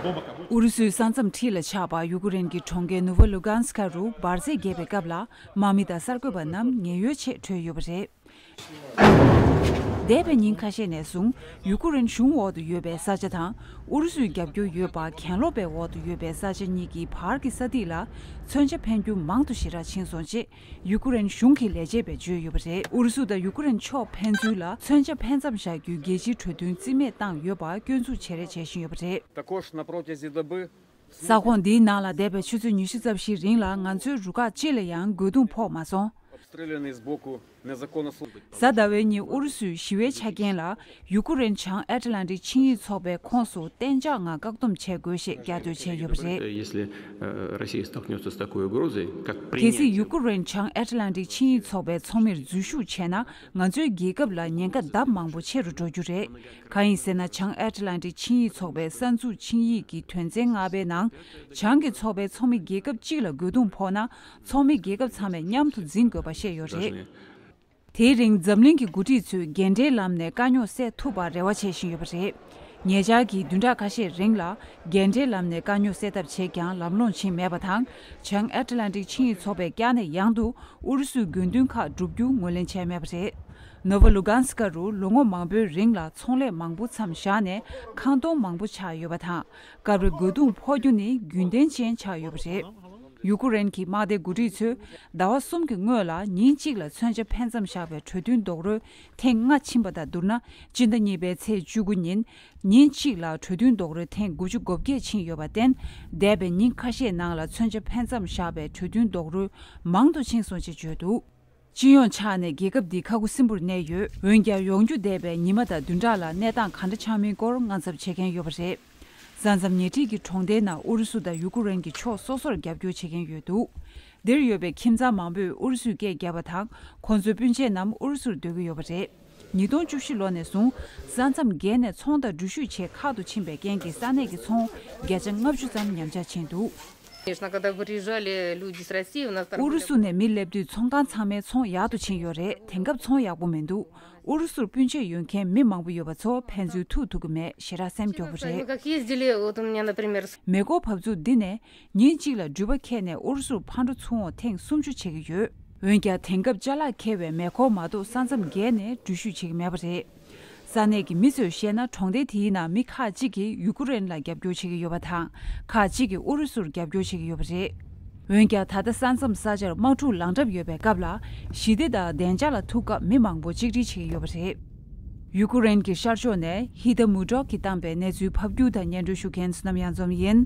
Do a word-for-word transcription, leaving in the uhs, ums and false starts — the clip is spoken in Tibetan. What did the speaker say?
ཨུ་རུ་སུའི་ས་མཚམས་འཁྲིས་ལ་ཆགས་པ་ཡུ་ཀེ་རེན་གྱི་གྲོང་ཁྱེར་ནུ་ཝ་ལུ་གྷན་སི་ཁ་རུ་འབར་རྫས་རྒྱས་པའི་སྐབས་ལ་དམག་མི་དང་གསར་འགོད་པ་རྣམས་ཉེན་གཡོལ་ཆེད་བྲོས་ཡོད་པ་རེད། འདས་པའི་ཉིན་ཁ་ཤས་ནས་བཟུང་ཡུ་ཀེ་རེན་གཞུང་འོག་ཏུ་ཡོད་པའི་ས་ཆ་དང་ཨུ་རུ་སུའི་རྒྱབ་སྐྱོར་ཡོད་པ་གྱེན་ལོག་པའི་འོག་ཏུ་ཡོད་པའི་ས་ཆ་གཉིས་ཀྱི་བར་གྱི་ས་ཐིག་ལ་མཚོན་ཆ་འཕེན་རྒྱུ་མང་དུ་ཞེ་དྲག་ཕྱིན་སོང་ཅེས་ཡུ་ཀེ་རེན་གཞུང་གི་ལས་བྱེད་པས་བརྗོད་ཡོད་པ་རེད། ཨུ་རུ་སུ་དང་ཡུ་ཀེ་རེན་ཕྱོགས་ཕན་ཚུན་ལ་མཚོན་ཆ་འཕེན་མཚམས་བཞག་རྒྱུའི་རྒྱལ་སྤྱིའི་གྲོས་མཐུན་རྩིས་མེད་བཏང་ཡོད་པར་སྐྱོན་འཛུགས་བྱེད་རེས་བྱེད་བཞིན་ཡོད་པ་རེད། Також на протязі доби ས་ཁོངས་འདིའི་ནང་ལ་འདས་པའི་ཆུ་ཚོད་ཉི་ཤུ་རྩ་བཞིའི་རིང་ལ་ང་ཚོའི་རུ་ཁག་གཅིག་ལ་ཡང་རྒོལ་རྡུང་ཕོག་མ་སོང་། Обстріляні з боку незаконно служб. གཟའ་ཟླ་བའི་ཉིན་ཨུ་རུ་སུས་ཞི་བའི་ཆ་རྐྱེན་ལ་ཡུ་ཀེ་རེན་བྱང་ཨེཊ་ལན་ཊིག་ཆིངས་ཡིག་ཚོགས་པའི་ཁོངས་སུ་གཏན་འཇགས་ངང་བཀག་སྡོམ་བྱེད་དགོས་ཞེས་བསྐྱར་ཟློས་བྱས་ཡོད་པ་རེད། Если э, Россия столкнется с такой угрозой, как принять. གལ་སྲིད་ཡུ་ཀེ་རེན་བྱང་ཨེཊ་ལན་ཊིག་ཆིངས་ཡིག་ཚོགས་པའི་ཚོགས་མིར་འཛུལ་ཞུགས་བྱས་ན་ང་ཚོའི་རྒྱལ་ཁབ་ལ་ཉེན་ཁ་ལྡབ་མང་པོ་ཆེ་རུ་འགྲོ་རྒྱུ་རེད། གང་ཡིན་ཟེར་ན་བྱང་ཨེཊ་ལན་ཊིག་ཆིངས་ཡིག་ཚོགས་པའི་གསར་འཛུགས་ཆིངས་ཡིག་གི་དོན་ཚན་ལྔ་པའི་ནང་བྱང་གི་ཚོགས་པའི་ཚོགས་མི་རྒྱལ་ཁབ་གཅིག་ལ་རྒོལ་རྡུང་ཕོག་ན་ཚོགས་མི་རྒྱལ་ཁབ་ཚང་མས་མཉམ་དུ་འཛིང་དགོས་པ་བཤད་ཡོད་རེད། དེའི་རིང་འཛམ་གླིང་གི་འགོ་ཁྲིད་ཚོས་རྒན་གྲས་ལམ་ནས་དཀའ་རྙོག་སེལ་ཐུབ་པར་རེ་བ་བྱེད་བཞིན་ཡོད་པ་རེད། ཉེ་ཆར་གྱི་བདུན་ཕྲག་ཁ་ཤས་རིང་ལ་རྒན་གྲས་ལམ་ནས་དཀའ་རྙོག་སེལ་ཐབས་བྱས་ཀྱང་ལམ་ལྷོང་ཕྱིན་མེད་པ་དང་། བྱང་ཨེཊ་ལན་ཊིག་ཆིངས་ཡིག་ཚོགས་པས་བསྐྱར་ནས་ཡང་དུ་ཨུ་རུ་སུའི་དགོས་འདུན་ཁག་བསྒྲུབ་རྒྱུ་ངོས་ལེན་བྱས་མེད་པ་རེད། ནོ་ཝ་ལུ་གྷན་སི་ཀ་རུ་ལོ་ངོ་མང་པོའི་རིང་ལ་ཚོང་ལས་མང་པོ་མཚམས་བཞག་ནས་ཁང་སྟོང་མང་པོ་ཆགས་ཡོད་པ་དང་། སྐབས་རེ་རྒོལ་རྡུང་ཕོག་རྒྱུ་ནི་རྒྱུན་ལྡན་ཅན་ཆགས་ཡོད་པ་རེད། ཡུ་ཀེ་རེན་གྱི་དམག་སྡེ་འགོ་ཁྲིད་ཚོས་ཟླ་བ་གསུམ་གྱི་སྔོན་ལ་ཉིན་གཅིག་ལ་མཚོན་ཆ་འཕེན་མཚམས་བཞག་པའི་གྲོས་མཐུན་རྡོག་རོལ་ཐེངས་ལྔ་ཕྱིན་པ་དང་བསྡུར་ན། སྤྱི་ཟླ་གཉིས་པའི་ཚེས་བཅུ་དགུ་ཉིན་ཉིན་གཅིག་ལ་གྲོས་མཐུན་རྡོག་རོལ་ཐེངས་དགུ་བཅུ་གོ་བརྒྱད་ཕྱིན་ཡོད་པར་བརྟེན། འདས་པའི་ཉིན་ཁ་ཤས་ནང་ལ་མཚོན་ཆ་འཕེན་མཚམས་བཞག་པའི་གྲོས་མཐུན་རྡོག་རོལ་མང་དུ་ཕྱིན་སོང་ཅེས་བརྗོད་འདུག་སྤྱི་ཡོངས་ཆ་ནས་རྒྱལ་ཁབ་འདི་ཁ་ཁུ་སིམ་པོར་གནས་ཡོད། འོན་ཀྱང་ཡོང་རྒྱུ་འདས་པའི་ཉི་མ་དང་བདུན་ཕྲག་ལ་གནས་སྟངས་ག་འདྲ་ཆགས་མིན་སྐོར་དངངས་འཚབ་བྱེད་མཁན་ཡོད་པ་རེད། ས་མཚམས་ཉེ་འཁྲིས་ཀྱི་གྲོང་སྡེའི་ནང་ཨུ་རུ་སུ་དང་ཡུ་ཀེ་རེན་གྱི་ཕྱོགས་སོ་སོར་རྒྱབ་སྐྱོར་བྱེད་མཁན་ཡོད་འདུག་འདིར་ཡོད་པའི་ཁྱིམ་ཚང་མང་པོས་ཨུ་རུ་སུའི་སྐད་བརྒྱབ་པ་དང་། ཁོང་ཚོའི་སྤུན་མཆེད་རྣམས་ཨུ་རུ་སུར་སྡོད་ཀྱི་ཡོད་པ་རེད། ཉིས་སྟོང་བཅུ་བཞི་ལོ་ནས་བཟུང་ས་མཚམས་བརྒལ་ནས་ཚོང་དང་འགྲུལ་བཞུད་ཆེད་ཁག་ཏུ་ཕྱིན་པའི་རྐྱེན་གྱིས་ས་གནས་ཀྱི་ཚོང་བརྒྱ་ཆ་ལྔ་བཅུ་ཙམ་ཉམས་ཆག་ཕྱིན་འདུག Конечно, когда приезжали люди с России, у нас торговля. ཨུ་རུ་སུ་ནས་མི་སླེབས་དུས་ཚོང་ཁང་ཚང་མའི་ཚོང་ཡག་ཏུ་ཕྱིན་ཡོད་རེད། དེང་སྐབས་ཚོང་ཡག་པོ་མི་འདུག་ཨུ་རུ་སུར་སྤུན་མཆེད་ཡོད་མཁན་མི་མང་པོ་ཡོད་པ་ཚོ་ཕན་ཚུན་ཐུག་ཐུབ་ཀྱི་མེད། ཞེ་དྲག་སེམས་སྐྱོ་པོ་རེད། Как ездили, вот у меня, например, с- མེ་འཁོར་བབས་ཚུགས་འདི་ནས་ཉིན་གཅིག་ལ་འགྲུལ་པ་འཁྱེར་ནས་ཨུ་རུ་སུར་ཕར་འགྲོ་ཚུར་འོང་ཐེངས་སུམ་ཅུ་བྱེད་ཀྱི་ཡོད། འོན་ཀྱང་དེང་སྐབས་ཅ་ལག་འཁྱེར་བའི་མེ་འཁོར་མ་གཏོགས་ས་མཚམས་བརྒལ་ནས་འགྲུལ་བཞུད་བྱེད་ཀྱི་མེད་པ་རེད། ས་གནས་ཀྱི་མི་ཚོས་བཤད་ན། གྲོང་སྡེ་དེའི་ནང་མི་ཁག་ཅིག་གིས་ཡུ་ཀེ་རེན་ལ་རྒྱབ་སྐྱོར་བྱེད་ཀྱི་ཡོད་པ་དང་། ཁག་ཅིག་གིས་ཨུ་རུ་སུར་རྒྱབ་སྐྱོར་བྱེད་ཀྱི་ཡོད་པ་རེད། འོན་ཀྱང་ད་ལྟ་ས་མཚམས་ས་ཆར་དམག་འཁྲུག་ལངས་གྲབས་ཡོད་པའི་སྐབས་ལ་ཞི་བདེ་དང་བདེ་འཇགས་ལ་ཐུག་སྐབས་མི་མང་པོ་གཅིག་སྒྲིལ་བྱེད་ཀྱི་ཡོད་པ་རེད། ཡུ་ཀེ་རེན་གྱི་ཤར་ཕྱོགས་ནས་ཧི་ད་མུ་ཌོག་གིས་བཏང་པའི་གནས་ཚུལ་ཕབ་སྒྱུར་དང་སྙན་སྒྲོན་ཞུ་མཁན་བསོད་ནམས་གཡང་འཛོམས་ཡིན།